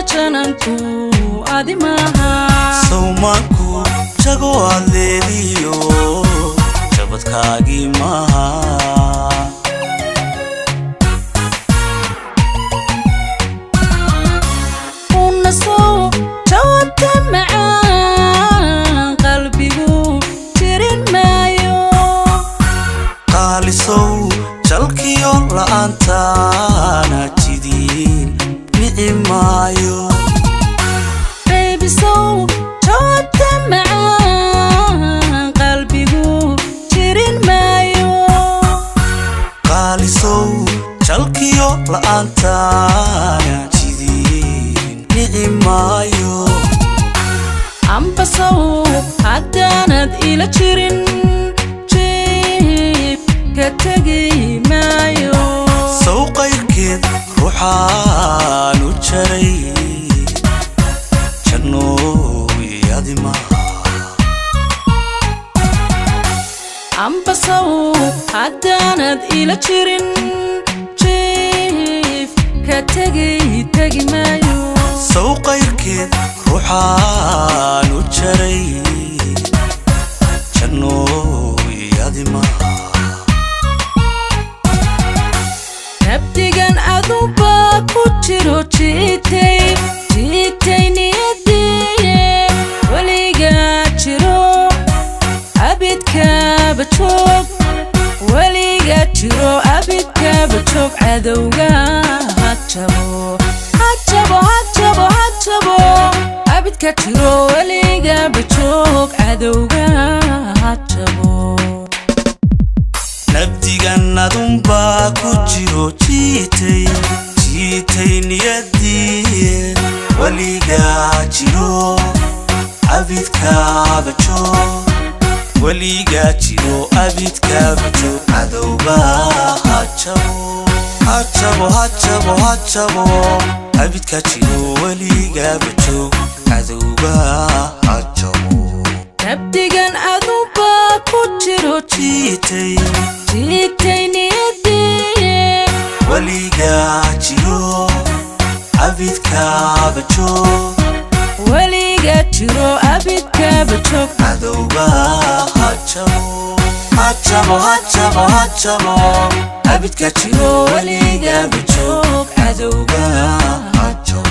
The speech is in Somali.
Jananku adi maaha. Sawmaanku jago aad leediyo jabadkaagii maaha. Una soo jawaabta macaan, qalbigu jirin maayo. Qaalisow, jalkiyo la'aantaana jidiin nici maayo. Baby-sow jawaabta macaan, qalbigu jirin maayo. Qaalisow, jalkiyo la'aantaana jidiin nici maayo. Ambasow haddaanad ila jirin, jiib ka tegi maayo. Sow qayrkeed ruuxaan u jaray jannooyadi maaha. Ambasow haddaanad ila jirin, jiif ka tegi maayo. Sow qayrkeed ruuxaan u jaray jannooyadi maaha. Nabdigan aduba ku jiro, jiitay jiitay niyadiye, weligaa jiro abidkaaba joog, weligaa jiro abidkaaba joog, cadowga ha jabo, ha jabo, ha jabo, ha jabo, abidka jiro, weligaaba joog, cadowga ha jabo. Nabdigan adunbaa ku jiro, jiitay jiitay niyadiye, weligaa jiro abidkaaba joog, weligaa jiro abidkaaba joog, cadowga ha jabo, ha jabo, ha jabo, ha jabo, abidka jiro, weligaaba joog, cadowga ha jabo. Nabdigan aduba ku jiro, jiitay jiitay niyadiye, weligaa jiro abidkaaba joog, weligaa jiro abidkaaba joog, cadowga ha jabo, ha jabo, ha jabo, ha jabo, abidka jiro, weligaaba joog, cadowga ha jabo.